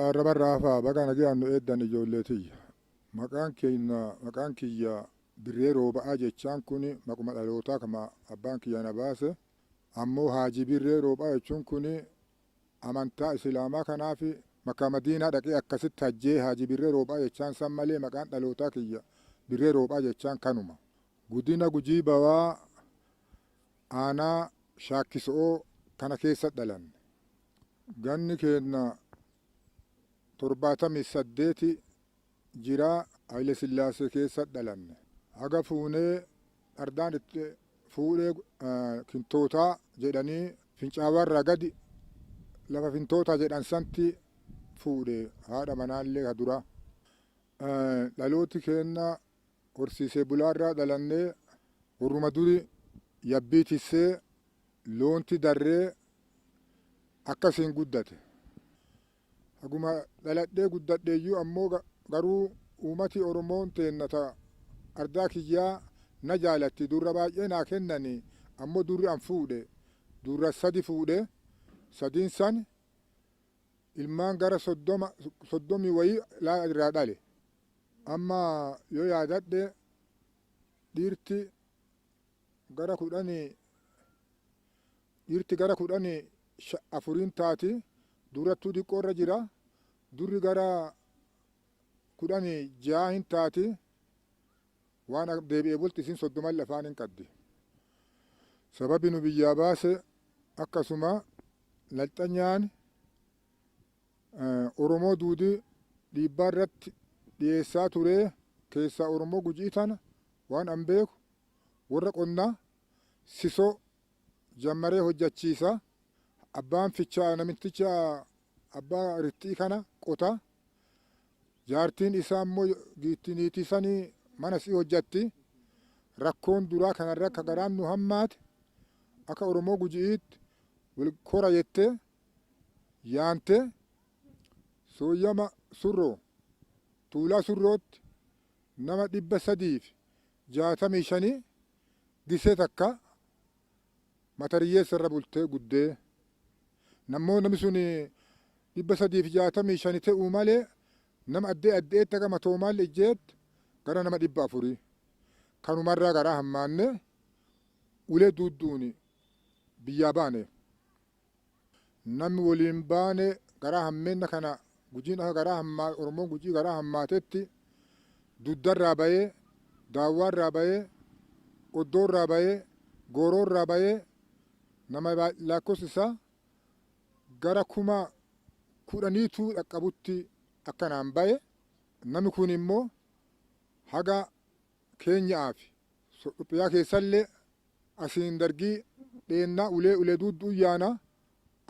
Arrabarraa hafaa baga nagaan nu eeddan ijoollee tiyya. Maqaan keenya maqaan kiyya Birree Rooba'aa jechaan kun maquma dhalootaa kama abbaan kiyya na baase. Ammoo Haaji Birree Rooba'aa jechuun kun amantaa Islaamaa kanaaf Makkaa Madiinaa dhaqee akkasitti hajjee Haaji Birree Rooba'aa jechaan san malee maqaan dhalootaa kiyya Birree Rooba'aa jechaan kanuma. Gudina Gujii Bawaa aanaa Shaakkiso'oo kana keessa dhalanne. Ganni keenna 78 jira Haile Sillaasee keessa dhalanne. Haga fuunee ardaan itti fuudhee Kintootaa jedhanii Fincaawaarraa gadi lafa Fintootaa jedhan santi fuudhe haadha manaallee ka duraa. Dhalooti keenna horsiisee bulaarraa dhalannee warruma duri yabbii tissee loonti darree akkasiin guddate. Haguma dhaladhee guddadheeyyuu ammoo garuu uumati Oromoon teenna ta ardaa kiyyaa na jaalatti durra baay'ee naa kennani ammoo durri an fuudhe durra sadi fuudhe sadiin san ilmaan gara 30 soddomii wayii laa irraa dhale. Amma yoo yaadadhe dhiirti gara kudhanii dhiirti gara kudhanii afuriin taati durattuu diqqoo irra jira durri gara 16 hin taati waan deebi'ee bulti isin 30 lafaan hin qaddi. Sababi nu biyyaa baase akkasuma nalxanyaan Oromoo duudi dhiibbaa irratti dhiyeessaa turee keessaa Oromoo Gujii tana waan an beeku warra qonnaa sisoo jammaree hojjachiisa. Abbaan fichaa namticha abbaa rixxii kana qota. Jaartiin isaa immoo giitti niitii sanii mana sii hojjatti. Rakkoon duraa kanarra akka garaan nu hammaate akka Oromoo Guji'iitti wal kora jettee yaante sooyyama surroo tuulaa surrootti nama 365 gisee takka matariyyeessa irra bultee guddee nammoo namni sun 365 ta'uu malee nama addee addeetti haga matoomaal ijjeetti gara nama 400 kanumarraa garaa hammaanne ulee duudduuni biyyaa baane. Namni waliin baane garaa hammeenna kana Gujiin akka garaa hammaa Oromoon Gujii garaa hammaatetti duddarraa bayee daawwaarraa bayee oddoorraa bayee gooroorraa bayee nama lakkoofsi isaa gara 10,000tu dhaqqabutti akkanaan baye. Namni kun immoo haga Keenya'aa fi Itoophiyaa keessallee asiin dargii dheennaa ulee ulee duudduu yaana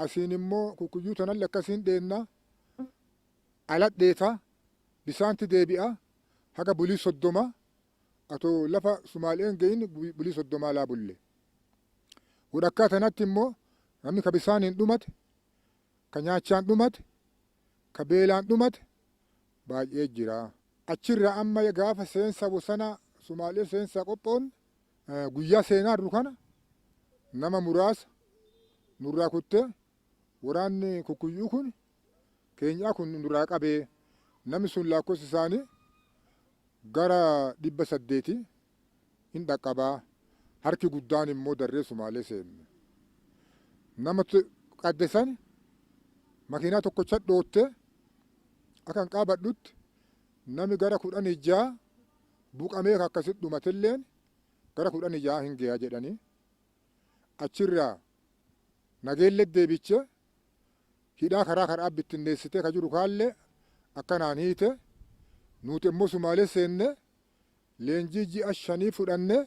asiin immoo kukkuyyuu tanalle akkasiin dheenna ala dheeta bisaanti deebi'a haga bulii 30 atoo lafa Sumaaleen geyin bulii 30 laa bulle. Wodhakkaa tanatti immoo namni ka bisaaniin dhumate, ka nyaachaan dhumate, ka beelaan dhumate baay'ee jira. Achirraa amma gaafa seensa bosona Sumaalee seensaa qophoonne guyyaa seenaarru kana nama muraasa nurraa kuttee waraanni kukkuyyuu kun keenyaa kun nurraa qabee namni sun lakkoofsi isaanii gara 800 hin dhaqqabaa harki guddaan immoo darree Sumaalee seenne. Nama qadde san makiinaa tokkocha dhootte akka hin qaabadhutti nami gara 16 buqamee akkasitti dhumatelleen gara 16 hin geya jedhanii achirraa Nageelle deebiche hidhaa karaa karaa bittinneessitee ka jiru kaallee akkanaan hiite nuuti immoo Sumaalee seenne leenjii ji'a shanii fudhanne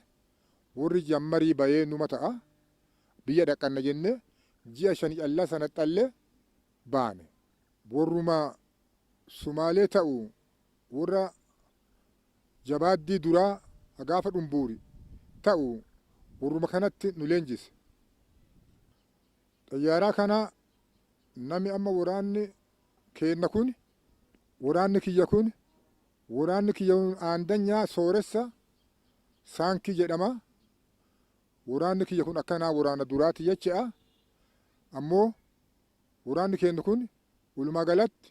warri jammarii bayee numa ta'a biyya dhaqqanna jenne ji'a shani callaa sana xalle baane. Warruma Sumaalee ta'u warra jabaaddii duraa gaafa dhumbuuri ta'u warruma kanatti nu leenjise. Xayyaaraa kana nami amma waraanni keenna kun waraanni kiyya kun waraanni kiyya aandanyaa sooressa saankii jedhama. Waraanni kiyya kun akkanaa waraana duraati jecha'a. Ammoo waraanni keenna kun walumaa galatti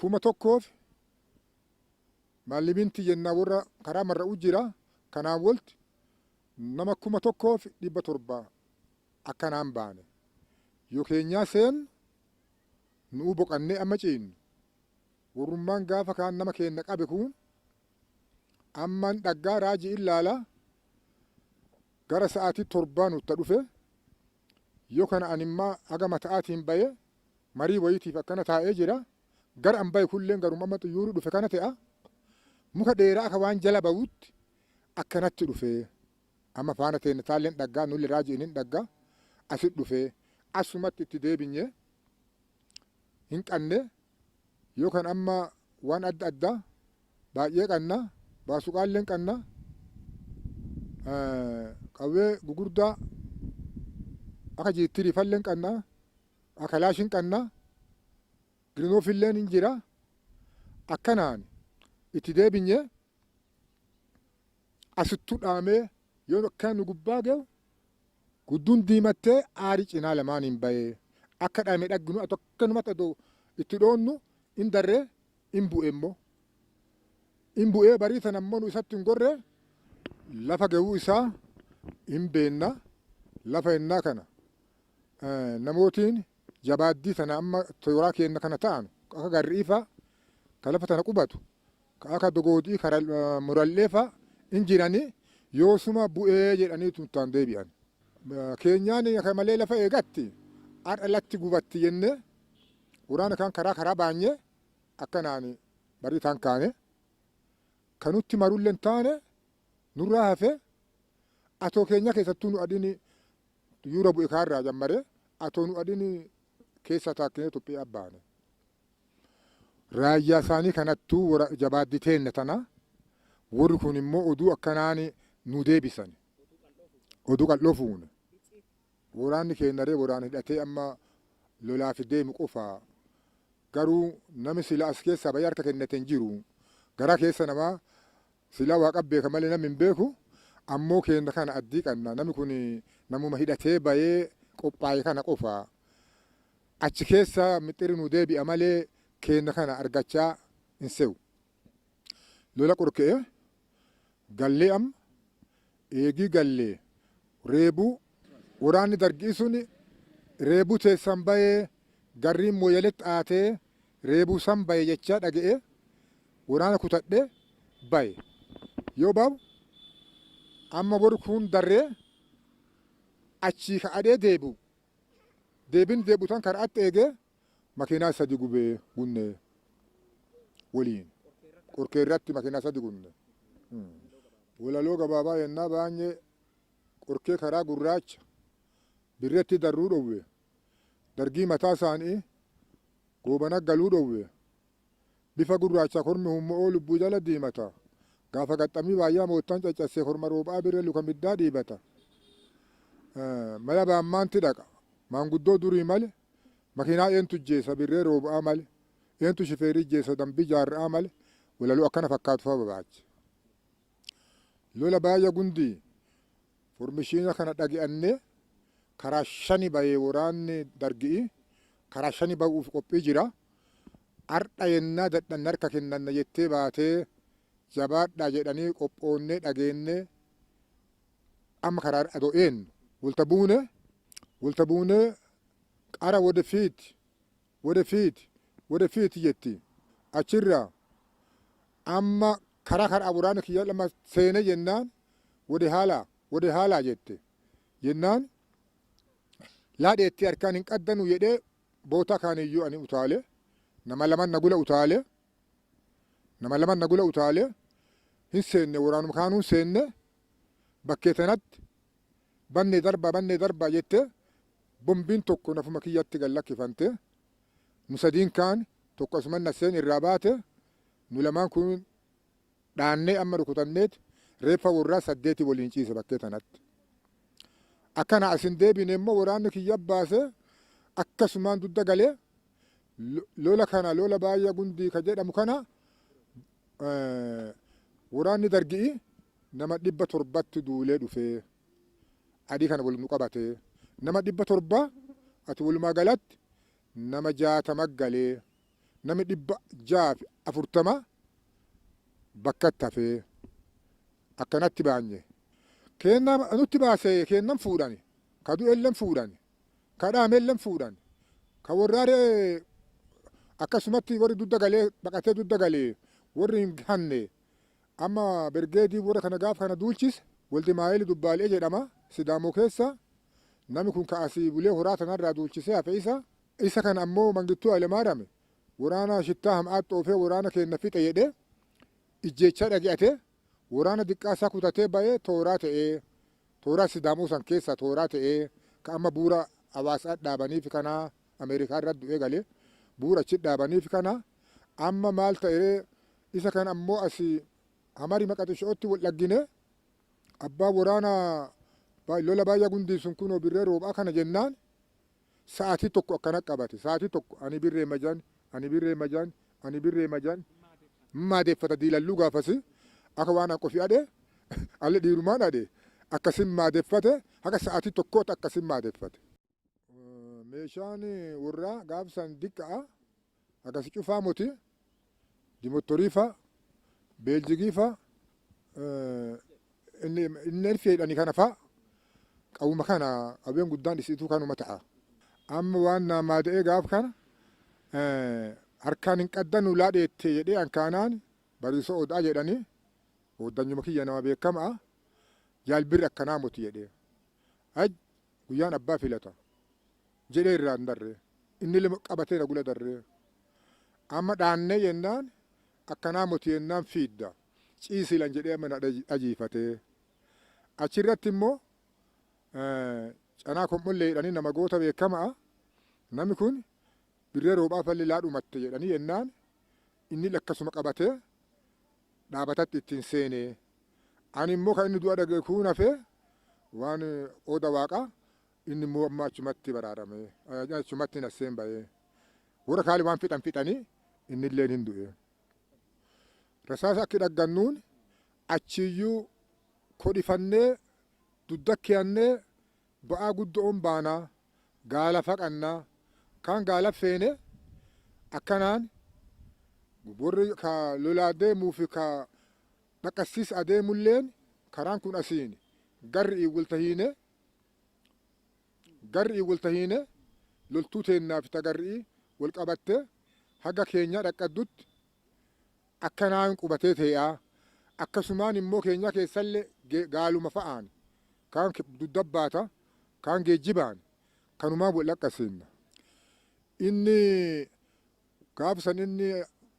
1000 maallimiinti jennaa warra karaa marra'u jira. Kanaan wolti nama 1700 akkanaan baane. Yoo keenyaa seen nu'u boqannee amma ciinnu. Warrummaan gaafa kaan nama keenna qabe kun amman dhaggaa raajii ilaala gara sa'aatii 7 nutta dhufe. Yoo kana animmaa haga mata'aatiin baye marii wayiitiif akkana taa'ee jira. Gara an baye kulleen garuma amma xuyyuurri dhufe kana te'a. Muka dheeraa akka waan jala ba'utti akkanatti dhufe. Amma faana teenna taalleen dhaggaa nulle raajiin hin dhaggaa asit dhufe. Asumatti itti deebinye hin qanne. Yoo kan amma waan adda addaa baay'ee qanna, baasuqaalleen qanna, qawwee gugurdaa akka jiittirii falleen qanna, akka laashin qanna, girinoofilleen hin jira. Akkanaan itti deebinye asittu dhaamee yoo akkana nu gubbaa ga'u gudduun diimattee aarii cinaa lamaaniin bahee akka dhaame dhagginu akkanumatti adoo itti dhoonnu in darree in bu'e immoo. In bu'ee barii sana immoo nu isatti hin gorre lafa ga'uu isaa hin beenna. Lafa ennaa kana namootiin jabaaddii sana amma tooraa keenna kana ta'an akka garri'ii fa'a ka lafa tana qubatu ka akka dogoodii kara murallee fa'a in jiranii yoosuma bu'ee jedhanii tuntaan deebi'an. Keenyaan akka malee lafa eegatti har'a latti gubatti jennee waraana kan karaa karaa baanye akkanaan barii taan kaane kanutti marullee hin taane nurraa hafe atoo keenya keessattuu nu adini yuura bu'e kaarraa jammare atoo nu adini keessa taakkinee tuphee abbaane. Raayyaa isaanii kanattuu jabaaddi teenna tana warri kun immoo oduu akkanaan nu deebisan. Oduu qal'oo fuune. Waraanni keenya waraana hidhatee amma lolaaf deemu qofa. Garuu nami sila as keessaa bahee harka kennate hin jiru. Garaa keessa namaa sila waaqa beeka malee namni hin beeku. Ammoo keenya kana addii qanna. Namni kun namuma hidhatee bahee qophaa'e kana qofa. Achi keessa mixirri nu deebi'a malee keenya kana argachaa hin se'u. Lola qorke'e gallee amma eegii gallee reebuu waraanni dargii sun reebuu teessan bahee garriin mooyaletti aatee reebuu san bahe jechaa dhaga'e waraana kutadhe bahe. Yoo bahu amma warri kun darree achii ka'adhee deebi'u. Deebin deebi'u tan karaatti eegee makiinaa sadi gubee gunne waliin. Qorkee irratti makiinaa sadi gunne. Walaloo gabaabaa yennaa baanye qorkee karaa gurraacha birretti darruu dhowwe. Dargii mataa isaanii goobana galuu dhowwe. Bifa gurraacha kormi hummo'oo lubbuu jala diimata. Gaafa qaxxamii baay'aa moottan caccassee korma roobaa birre luka middaa dhiibata. Mala baammaanti dhaqa. Maanguddoo durii male makiinaa eentu jeessa birree roobaa male eentu shifeerii jeessa dambii jaarraa male walaloo akkana fakkaatu fa'a babaache. Lola baay'a gundii formishiina kana dhage'annee karaa shani bahee waraanni dargi'i karaa shani bahuuf qophii jira. Har'a yennaa dadhanne harka kennanna jettee baatee jabaadhaa jedhanii qophoonnee dhageennee amma karaa adoo eenyu walta buune qara wode fiiti wode fiiti wode fiiti jetti achirraa amma karaa karaa waraana kiyya lama seene jennaan wode haalaa jette jennaan laadheetti harkaan hin qaddanu jedhee boota kaaniyyuu ani utaale nama laman nagula utaale nama laman nagula utaale hin seenne waraanuma kaanuu seenne bakkee tanatti bannee darbaa jette bombiin tokko nafuma kiyyatti gad lakkifante nu sadiin kaan tokko asuman na seen irraa baate nu lamaan kun dhaannee amma rukutanneet reeffa warraa 8 waliin ciise bakkee tanatti. Akkana asin deebine immoo waraanni kiyya baase akkasumaan dugda galee lola kana lola baay'ee gundii ka jedhamu kana waraanni dargi'i nama 700tti duulee dhufee adii kana wal nu qabate nama 700 ati walumaa galatti nama 60 galee Nami 640 bakkatti hafee akkanatti baanye. Keenna nutti baase, keennan fuudhani, ka du'elleen fuudhani, ka dhaamelleen fuudhani, ka warraaree akkasumatti warri dudda galee baqatee dudda galee warri hin hanne. Amma bergeedii warra kana gaaf kana duulchise Waldi Maayeli Dubbaalee jedhama, Sidaamoo keessa. Nami kun ka asii Bulee Horaa tanarraa duulchisee hafe isa. Isa kana ammoo Mangittuu Hayilemaariyam waraana shittaa ham'aatti oofee waraana keenna fixe jedhee ijjeechaa dhage'ate. Waraana diqqaa isaa kutatee bayee tooraa ta'ee, tooraa Sidaamoo san keessaa tooraa ta'ee, ka amma buura Hawaasaa dhaabaniif kana, Ameerikaa irra du'ee galee buura achi dhaabaniif kana. Amma maal ta'ee, isa kana ammoo asii Hamari Maqaxisho'otti wal dhaggine. Abbaa waraana lola baay'ee gundii sun kunoo Birree Roobaa kana jennaan, sa'aatii tokko akkana qabate. Sa'aatii tokko "Ani Birree Majan, ani Birree Majan, ani Birree Majan" maadeeffata. Diilalluu gaafasi akka waan an qofi adhe alli dhiirumaan adhe akkasin maadeeffate. Haga sa'aatii tokkooti akkasin maadeeffate. Meeshaan warraa gaafsan diqqa'a, akkasi cufaa moti, dimottorii fa, beeljigii fa, inni fedhani kana fa, qawuma kana qabeen guddaan isiituu kanuma ta'a. Amma waan naa maada'ee gaaf kana "Harkaan hin qaddannu laa dheette" jedhee ankaanaan Bariisoo Odaa jedhanii hooddanyuma kiyya nama beekamaa, "Jaalbirri akkanaa moti" jedhee. "Aj, guyyaan abbaa filata" jedhee irraa hin darree. Inni lima qabatee na gula darree. Amma dhaannee jennaan, "Akkanaa moti" jennaan, "Fiidda ciisilan" jedhee amma na ajiifatee. Achirratti immoo Canaa Kom'ollee jedhanii nama goota beekamaa. Namni kun "Birree Roobaa falli laa dhumatte" jedhanii jennaan, inni akkasuma qabatee dhaabatatti ittiin seenee. Ani immoo kan inni du'a dhaga'e kuun hafee waan ooda waaqaa, inni immoo amma achumatti baraarame, achumatti nasseen bahee. Warra kaali waan fixan fixanii, inni illeen hin du'e. Rasaasa akki dhaggannuun achiyyuu kodhifannee dudda kiyannee ba'aa guddoon baanaa gaala faqannaa kaan gaala feene. Akkanaan warri ka lolaa deemuu fi ka dhaqqassiis adeemulleen karaan kun asiin garri waltahiine, garri waltahiine, loltuu teennaa fi tagarri'ii wal qabattee haga keenyaa dhaqqaddutti akkanaan qubatee tee'aa. Akkasumaan immoo keenyaa keessallee gaaluma fa'aan kaan dudda baata, kaan geejjibaan kanumaan wal dhaqqasiinna. Inni gaafsan inni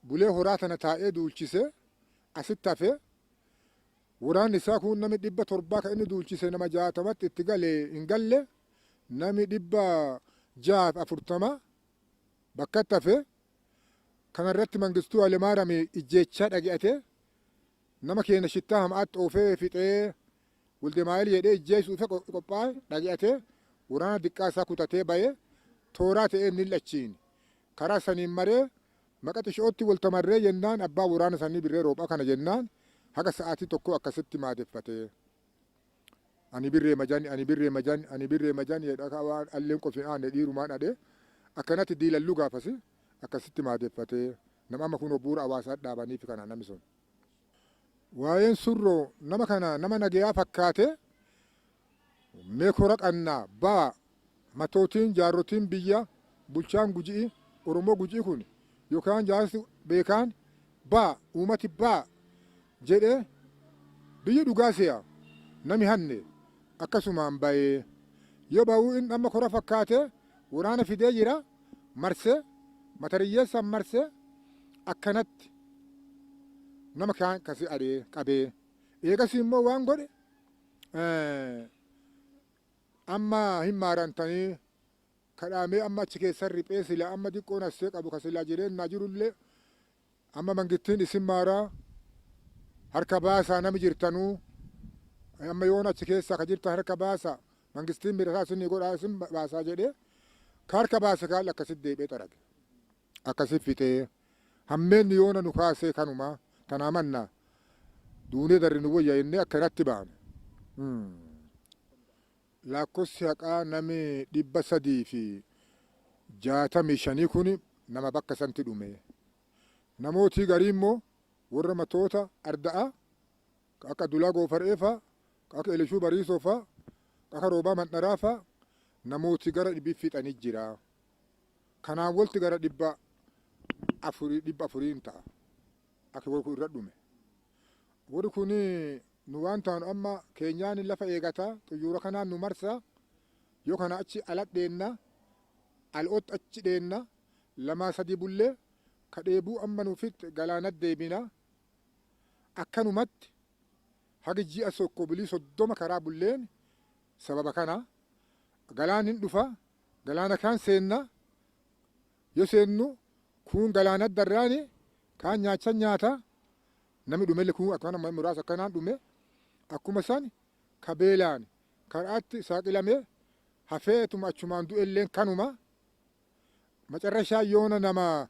Bulee Horaa tana taa'ee duulchise asitti hafe. Waraanni isaa kun nami 700 kan inni duulchise nama 60tti itti galee hin galle. Nami 640 bakkatti hafe. Kanarratti Mangistuu Hayilemaariyaam ijjeechaa dhage'ate. Nama keenya shittaa ham'aatti oofee fixee Waldemaayil jedhee ijjeessuuf qophaa'e dhage'ate. Waraana diqqaa isaa kutatee bahee tooraa ta'ee inni achiin karaa saniin maree Maqaxishootti waltamarree jennaan, abbaa waraana sanii Birree Roobaa kana jennaan, haga sa'aatii tokko akkasitti maadeffatee "Ani Birree Majan, ani Birree Majan, ani Birree Majan" jedha waan alleen qofi aanne dhiirumaan adhe akkanatti diilalluu gaafasi akkasitti maadeffatee. Nama amma kunoo bu'uura hawaasaa dhaabaniif kana namni sun. Waa'een Surroo nama kana nama nagayaa fakkaate. Mee kora qannaa baa, matootiin jaarrotiin biyya, bulchaan Guji'i, Oromoo Guji'i kun yookaan jaarsi beekaan baa, uumati baa jedhee, biyyi dhugaa se'a nami hanne akkasumaan bayee. Yoo ba'uu inni amma kora fakkaate waraana fidee jira, marsee matariyyeessaan marsee akkanatti nama kaan kasi adhee qabee. Eegasii immoo waan godhe, amma hin maarantanii kadhaamee, amma achi keessan riphee sila amma diqqoon assee qabu ka silaa jireennaa jirullee, amma mangittiin isin maaraa, harka baasaa nami jirtanuu, amma yoon achi keessaa ka jirtan harka baasaa, mangistiin mirataa isinii godhaa, isin baasaa jedhee, ka harka baase kaan akkasitti deebi'ee xarage, akkasi fixee. Hammeenni yoona nu kaasee kanuma tanaa manna duunee darri nu wayya jennee akkanatti baane. Lakkoofsi haqaa nami 365 kun nama bakka santi dhume. Namootii garii immoo warra matoota arda'a ka akka Dulaa Goofar'ee fa'a, ka akka Elishuu Bariisoo fa'a, ka akka Roobaa Mandharaa fa'a namooti gara dhibii fixanii jira. Kanaan wolti gara 400 400n ta'a. Akki worri kun irra dhume. Worri kun nu waan taanu amma keenyaan lafa eegata, xuyyuura kanaan nu marsa, yoo kana achi ala dheenna, al'otti achi dheenna, lamaa sadii bullee ka dheebuu amma nu fixxe galaanatti deebina. Akkanumatti hagi ji'a tokko bulii 30 karaa bulleen sababa kana galaan hin dhufa, galaana kaan seenna, yoo seennu kuun galaanatti darraani kaan nyaacha nyaata, nami dhumelle kuun akkana muraasa akkanaan dhume, akkuma san ka beelaan karaatti saaqilame hafeetuma achumaan du'elleen kanuma. Macarrashaa yoona nama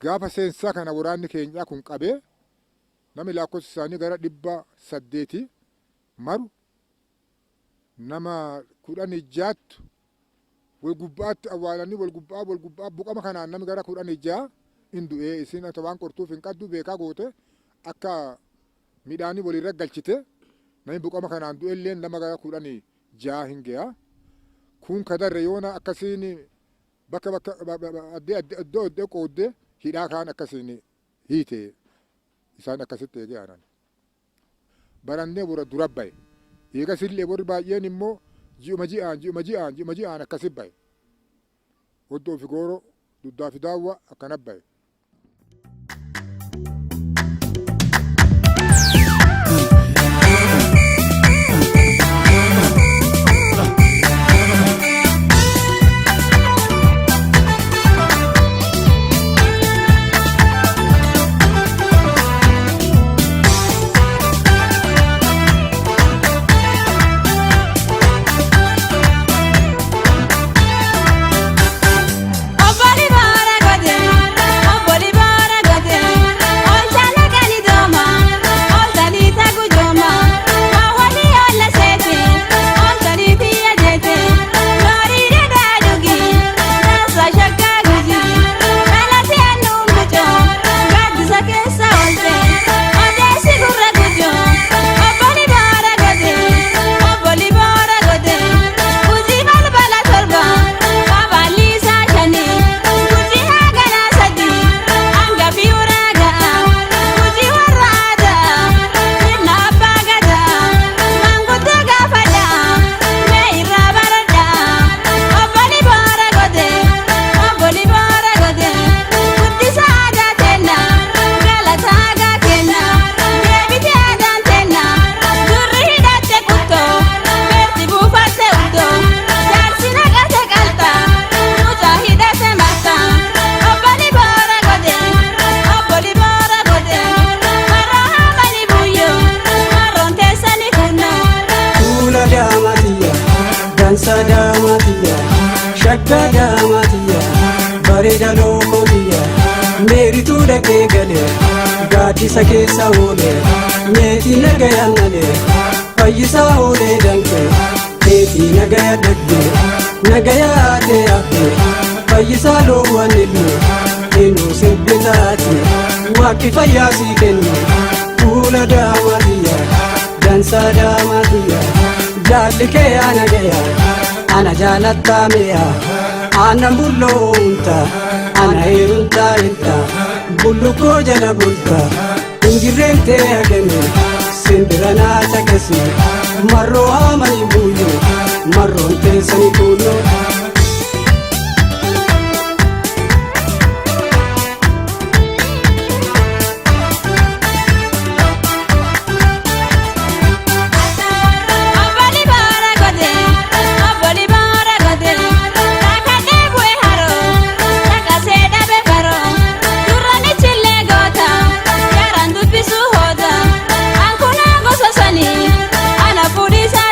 gaafa seensaa kana waraanni keenyaa kun qabee nami lakkoofsi isaanii gara 800 maru nama 16ttu wal gubbaatti awwaalanii wal gubbaa wal gubbaa buqama kanaan nami gara 16 in du'ee. Isin waan qortuuf hin qaddu beekaa goote akka midhaanii walirra galchite nami buqama kanaan du'elleen nama gara 16 hin ge'a. Kun kadarre yoona akkasiin bakka bakka addee addee iddoo iddoo qooddee hidhaa kaan akkasiin hiite isaan akkasitti eegee aanan. Barannee warra dura bahe. Eegasillee warri baay'een immoo ji'uma ji'aan ji'uma ji'aan ji'uma ji'aan akkasi bahe. Oddoo fi gooroo duddaa fi daawwa akkana bahe. Obboli boora gote, obboli boora gote, olchala gani dooma, oltanii tagujooma, hawwali olla seete, oltanii tiyya jeete, loorii dhadhaa dhugi, dansa shakkaa guji, dhalate annuun gucoo, gaaddisa keessa oolte, odeessi gurra gucoo, obboli boora gote, obboli boora gote, gujii balbala torba, baballi isaa shani, gujii haaganaa sadi, hangafi uraa ga'a, gujii warra aadaa, sirna abbaa gadaa, manguddoo gaafadhaa, mee irraa baradhaa, obboli boora gote, obboli boora gote, guddisa aadaa teenna, galata aadaa kenna, deebite aadaan teenna, durri hidhatte kuttoo, beerti buufatte uttoo, jaarsi naqate qalxa, mucaa hidhate marta, obboli boora gote, obboli boora gote, marroo haamani buyyoo, marroon teessani kunnoo. Fuula daamaatiyya, dansa daamaatiyya, shagga daamaatiyya, bareeda lookootiyya, meerituu dhaqee galee, gaaddisa keessa oolee, meetii nagayaan nalee, fayyisaa oolee danqee, meetii nagaya dhaqee, nagaya haatee haftee, fayyisaa loowwan ilmu, inuu sirbitaati, waaqni fayyaa sii kennu, fuula daamaatiyya, dansa daamaatiyya, jaalli kee ana gaya, ana jaalattaa mi'a, aannan bulloo unta, ana heerumtaa inta, bullukkoo jala bulta, injirreen tee hagame, simbira naa caqasi, marroo haamanii buuyyo, marroon teessanii kuunnoo. Obboli boora gote, obboli boora gote, kakadhee bu'e haroo, kakasee dhabe faroo, durrani chillee goota, garaan dubbisuu hooda, ankunaa gosa sanii, ana fuudhisaa.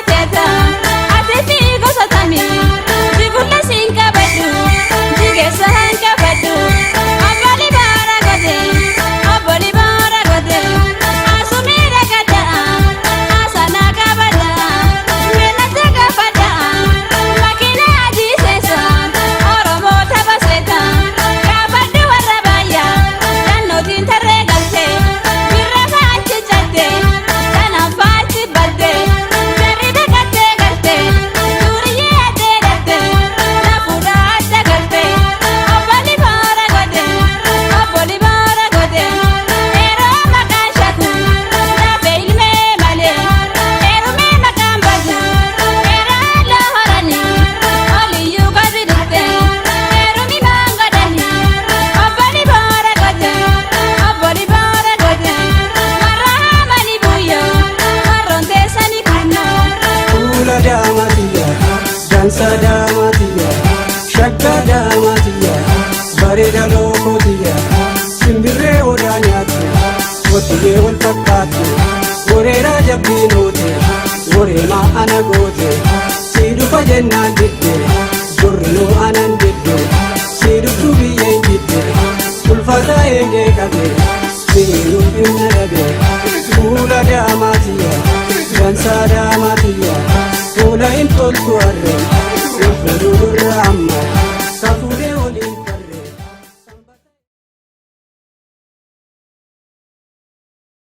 Bubbee wal fakkaattu goreeraa jabbiinoote goreemaa ana goote si dhufa jennaan didde durrinuu anan didde si dhuftu biyyeen jidde ulfataa eegee qabe siniinuu dhimna dhabe fuula daamaatiyya dansaa daamaatiyya fuula hin toltu harreen ulfaduu gurra amma.